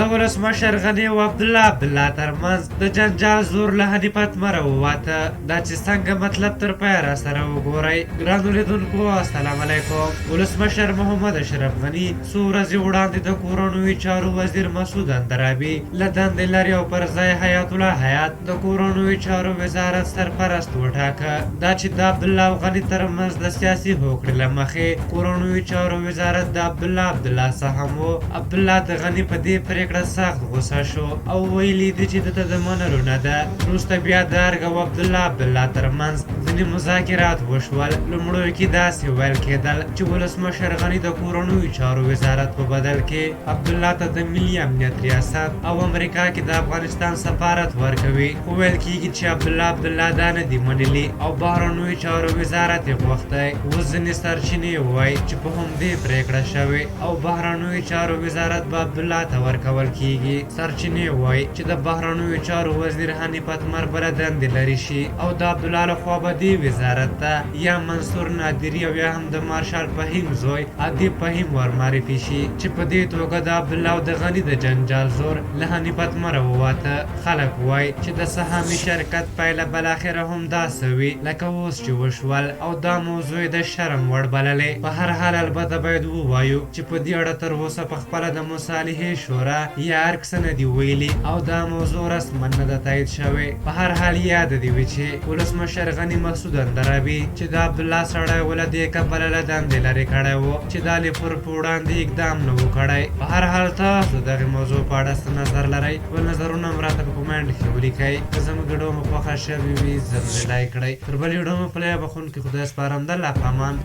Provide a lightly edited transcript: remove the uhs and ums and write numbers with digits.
د ولسمشر غني او عبدالله عبدالله ترمنځ د جنجال زور له حنیف اتمره وواته. دا چې څنګه، مطلب تر پایه را سره وګورئ. ګرانو لیدونکو، السلام علیکم. ولسمشر محمد اشرف غني څو ورځې وړاندې د کورنیو چارو وزیر مسعود اندرابي له دندې لرې او پر ځای حیات الله حیات د کورنیو چارو وزارت سرپرست وټاکه. دا چې د عبدالله او غني ترمنځ د سیاسي هوکړې له مخې کورنیو چارو وزارت د عبدالله عبدالله سهم و، عبدالله د غني په دې پرېکړه سخت غوسه شو او ویلي دي چې ده ته د منلو نه ده. وروسته بیا د ارګ او عبدالله عبدالله ترمنځ ځینې مذاکرات وشول. لومړیو کې داسې ویل کېدل چې ولسمشر غني د کورنیو چارو وزارت په بدل کې عبدالله ته د ملي امنیت ریاست او امریکا کې د افغانستان سفارت ورکوي، خو ویل کېږي چې عبدالله عبدالله دا نه دي منلي او بهرنیو چارو وزارت یې غوښتی. اوس ځینې سرچینې وايي چې په همدې پرېکړه شوې او بهرنیو چارو وزارت به عبدالله ته ورکول کېږي. سرچینې وايي چې د بهرنیو چارو وزیر حنیف اتمر به له دندې لرې شي او د عبدالله له خوا به دې وزارت ته یا منصور نادري او یا هم د مارشال فهیم زوی ادیب فهیم ورمعرفي شي، چې په دې توګه د عبدالله او د غني د جنجال زور له حنیف اتمره وواته. خلک وايي چې د سهامي شرکت پایله بالاخره هم داسې وي لکه اوس چې وشول، او دا موضوع یې د شرم وړ بللې. په هر حال، البته باید ووایو چې په دې اړه تر اوسه په خپله د مصالحې شورا یا ارګ څه نه دي ویلي او دا موضوع رسما نه ده تایید شوې. په هر حال، یاده دې وي چې ولسمشر غني مسعود اندرابي، چې د عبدالله سړی و، له دې کبله له دندې لرې کړی و چې د علیپور په وړاندې اقدام نه و کړی. په هر حال، تاسو دغې موضوع په اړه څه نظر لرئ؟ خپل نظرونه هم راته په کومنټ کې ولیکئ. که زموږ ویډیو مو خوښه شوې وي، ضرور یې لایک کړئ. تر بلې ویډیو مو په لویه بخښونکي خدای سپارم، د الله په امان.